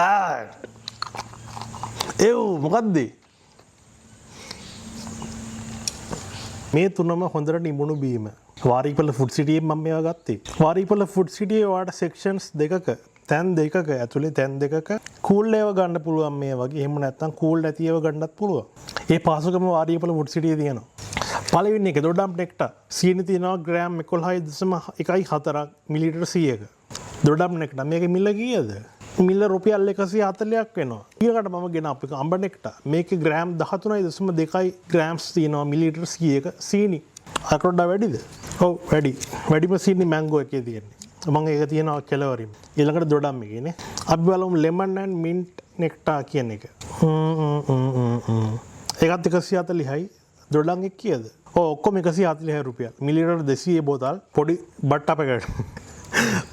ආ එව්, මොකද්ද මේ? තුනම හොඳට නිමුණු බීම. වාරිපල ෆුඩ් සිටියෙන් මම මේවා ගත්තේ. වාරිපල ෆුඩ් සිටියේ ඔයාලට සෙක්ෂන්ස් දෙකක, තැන් දෙකක ඇතුලේ, තැන් දෙකක කූල් ඒවා ගන්න පුළුවන් මේ වගේ. එහෙම නැත්නම් කූල් නැති ඒවා ගන්නත් පුළුවන්. ඒ පහසුකම වාරිපල ෆුඩ් සිටියේ තියෙනවා. පළවෙනි එක දොඩම් නෙක්ටා. සීනි තියෙනවා ග්‍රෑම් 11.14ක්, මිලිලීටර් 100ක. දොඩම් නෙක්ටා මේකේ මිල කීයද? මිල රුපියල් 140ක් වෙනවා. ඊළඟට මම ගෙන අප එක අඹ නෙක්ටා. මේකේ ග්‍රෑම් 13.2 ග්‍රෑම්ස් තියෙනවා, මිලිලීටර් 100ක සීනි. අරකට වඩා වැඩිද? ඔව්, වැඩි. වැඩිම සීනි මැංගෝ එකේ තියෙන්නේ. මම ඒක තියෙනවා කෙලවරින්. ඊළඟට දොඩම් එකේ නේ. අපි බලමු ලෙමන් ඇන්ඩ් මින්ට් නෙක්ටා කියන එක. හ්ම් හ්ම් හ්ම් හ්ම්. ඒකත් 140යි. දොඩම් එක කීයද? ඔව්, ඔක්කොම 140 රුපියල්. මිලිලීටර් 200 බෝතල් පොඩි බට්ට පැකට්.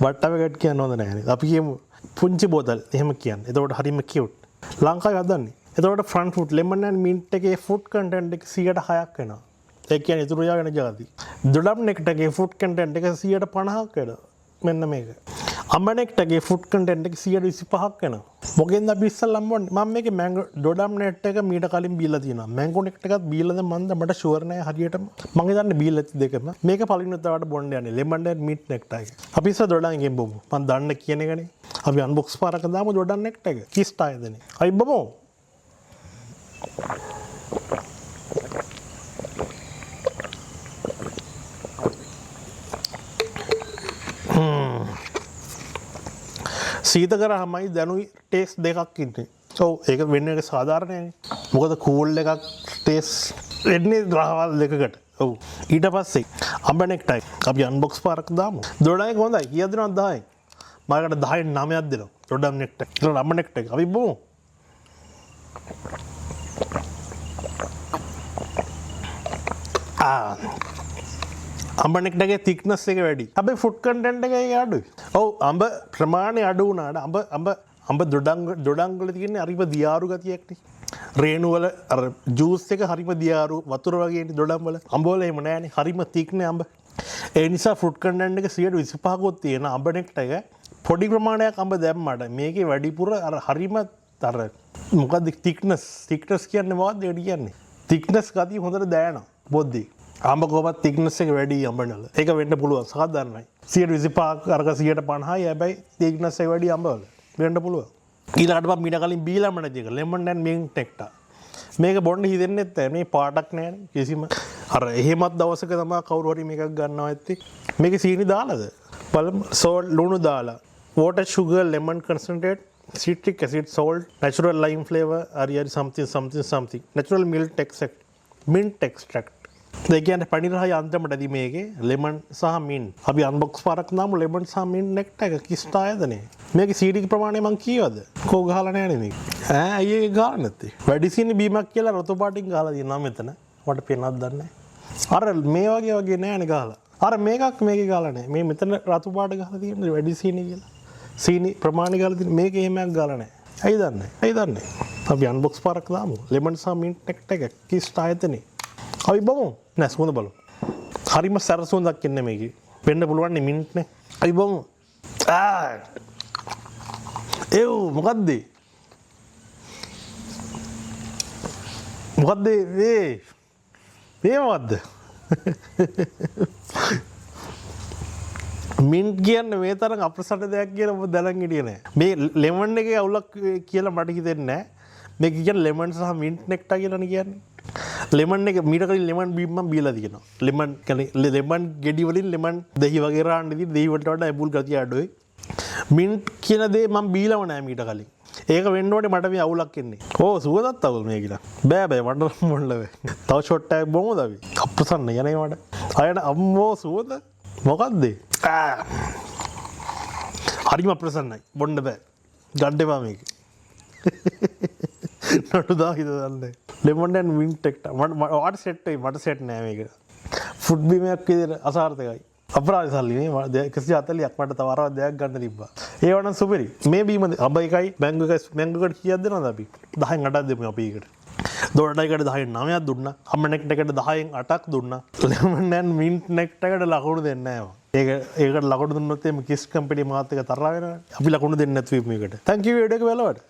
බට්ට පැකට් කියන්න හොඳ නෑ නේද? අපි කියමු පුංචි බෝතල් එහෙම කියන්න. එතකොට හරිම කියුට්. ලංකාවේ හදන්නේ. එතකොට front fruit lemon and mint එකේ ෆුඩ් කන්ටෙන්ට් එක 106ක් වෙනවා. ඒ කියන්නේ ඉතුරු යාගෙන ජාති. දොඩම් නෙක්ට් එකේ ෆුඩ් කන්ටෙන්ට් එක 150ක් වෙනවා. මෙන්න මේක. අඹ නෙක්ට් එකේ ෆුඩ් කන්ටෙන්ට් එක 125ක් වෙනවා. මොකෙන්ද අපි ඉස්සල්ලාම බොන්නේ? මම මේකේ මැංගෝ දොඩම් නෙක්ට් එක මීට කලින් බීලා තියෙනවා. මැංගෝ නෙක්ට් එකත් බීලාද මන්ද, මට ෂුවර් නෑ හරියටම. මං හිතන්නේ බීලා ඇති දෙකම. මේක පළවෙනි වතාවට බොන්න යන්නේ ලෙමන් ඇන්ඩ් මින්ට් නෙක්ට් එක. අපි ඉස්සර දොඩම් එකෙන් බොමු. මං දන්න කියන එකනේ. අපි අන්බොක්ස් පාරක දාමු දොඩම් නෙක්ට් එක. කිස්ට් ආයතනේ. අපි බොමු. සීත කරාමයි දැනුයි ටේස්ට් දෙකක් ඉන්නේ. ඔව්, ඒක වෙන්න එක සාධාරණයනේ. මොකද කූල් එකක් ටේස්ට් වෙන්නේ රහවල් දෙකකට. ඔව්. ඊට පස්සේ අඹ නෙක්ටයි අපි අන්බොක්ස් පාරක් දාමු. දොඩම් එක හොඳයි. කීයක් දෙනවද 10න්? මම ඒකට 10න් 9ක් දෙනවා. දොඩම් නෙක්ට් එක. ඊළඟ අඹ නෙක්ට් එක. අපි බොමු. ආ අඹ නෙක්ට් එකේ තික්නස් එක වැඩි. හැබැයි ෆුඩ් කන්ටෙන්ට් එක ඒක අඩුයි. ඔව්, අඹ ප්‍රමාණය අඩු වුණාට අඹ අඹ අඹ දොඩම් දොඩම් වල තියෙන්නේ හරිම දියාරු ගතියක් නේ. රේණු වල අර ජූස් එක හරිම දියාරු වතුර වගේ නේ දොඩම් වල. අඹ වල එහෙම නෑනේ. හරිම තික් නේ අඹ. ඒ නිසා ෆුඩ් කන්ටෙන්ට් එක 125කුත් තියෙන අඹ නෙක්ට් එක පොඩි ප්‍රමාණයක් අඹ දැම්මට මේකේ වැඩිපුර අර හරිම අර මොකද්ද තික්නස්, තික්නස් කියන්නේ මොකද්ද ඒකට කියන්නේ? තික්නස් ගතිය හොඳට දැනෙනවා බොද්දී. අඹ කොහොමත් තික්නස් එක වැඩි අඹ වල. ඒක වෙන්න පුළුවන්, සාධාරණයි. 125ක් අරක 150යි, හැබැයි තික්නස් එක වැඩි අඹ වල. වෙන්න පුළුවන්. ඊළඟට මම මීට කලින් බීලාම නැති එක ලෙමන් ඇන්ඩ් මින්ට් නෙක්ටා. මේක බොන්න හිතෙන්නෙත් නෑ. මේ පාටක් නෑනේ කිසිම. අර එහෙමත් දවසක තමයි කවුරු හරි මේකක් ගන්නවා ඇත්තේ. මේකේ සීනි දාලාද? බලමු. සෝල්ට් ලුණු දාලා. Water, sugar, lemon concentrate, citric acid, salt, natural lime flavor, හරි හරි something something something. Natural milk extract, mint extract. ඒ කියන්නේ පැණි රහය අන්තිමට ඇති මේකේ ලෙමන් සහ මින්ට්. අපි අන්බොක්ස් පාරක් දාමු ලෙමන් සහ මින්ට් නෙක්ට් එක කිස්ට් ආයතනේ. මේකේ සීනි ප්‍රමාණය මං කියවද? කෝ ගහලා නෑනේ මේක. ඈ අයියේ ඒක ගහලා නැත්තේ. වැඩි සීනි බීමක් කියලා රතු පාටින් ගහලා තියෙනවා මෙතන. මට පේනවද දන්නේ නෑ. අර මේ වගේ වගේ නෑනේ ගහලා. අර මේකක් මේකේ ගහලා නෑ. මේ මෙතන රතු පාට ගහලා තියෙන්නේ වැඩි සීනි කියලා. සීනි ප්‍රමාණය ගහලා තියෙන මේකේ එහෙම එකක් ගහලා නෑ. ඇයි දන්නේ? ඇයි දන්නේ? අපි අන්බොක්ස් පාරක් දාමු. ලෙමන් සහ මින්ට් නෙක්ට් එක කිස්ට් ආයතනේ. අපි බොමු. නෑ, සුවඳ බලමු. හරිම සැර සුවඳක් එන්නේ මේකේ. වෙන්න පුළුවන් නේ මින්ට් නේ. අපි බොමු. ආ එව්, මොකද්ද? මොකද්ද මේ? මේ මොකද්ද? මින්ට් කියන්නේ මේ තරම් අප්‍රසන්න දෙයක් කියලා ඔබ දැනන් හිටියේ නෑ. මේ ලෙමන් එකේ අවුලක් කියලා මට හිතෙන්නේ නෑ. මේක කියන්නේ ලෙමන් සහ මින්ට් නෙක්ටා කියලානේ කියන්නේ. ලෙමන් එක මීට කලින් ලෙමන් බීම් මම බීලා තියෙනවා. ලෙමන් කියන්නේ ලෙමන් ගෙඩි වලින් ලෙමන් දෙහි වගේ රාන්න ඉතින් දෙහි වලට වඩා ඇඹුල් ගතිය අඩුයි. මින්ට් කියන දේ මම බීලම නෑ මීට කලින්. ඒක වෙන්න ඕනේ මට මේ අවුලක් එන්නේ. ඕ සුවඳත් අවුල් මේක නං. බෑ බෑ, මට නම් බොන්න බෑ. තව ෂොට් එකක් බොමුද අපි? අප්‍රසන්න යන්නේ මට. අයන අම්මෝ සුවඳ මොකද්ද? හරිම අප්‍රසන්නයි. බොන්න බෑ. ගන්න එපා මේක. නඩු දා හිත දන්නේ. ලෙමන් ඇන්ඩ් මින්ට් එක්ට මට ඔයාට සෙට් වෙයි, මට සෙට් නෑ මේක. ෆුඩ් බීමයක් විදියට අසාර්ථකයි. අපරාධ සල්ලි නේ 140ක් මට තව අර දෙයක් ගන්න තිබ්බා. ඒව නම් සුපිරි. මේ බීම අඹ එකයි මැංගෝ එකයි, මැංගෝ එකට කීයක් දෙනවද අපි? 10න් 8ක් දෙමු අපි ඒකට. දොඩම් එකට 10න් 9ක් දුන්නා. අඹ නෙක්ට් එකට 10න් 8ක් දුන්නා. ලෙමන් ඇන්ඩ් මින්ට් නෙක්ට් එකට ලකුණු දෙන්නේ නෑ මම. ඒක ඒකට ලකුණු දුන්නොත් එහෙම කිස් කම්පැනි මාත් එක තරහා වෙනවා. අපි ලකුණු දෙන්නේ නැතුව මේකට. Thank you video එක බලවට.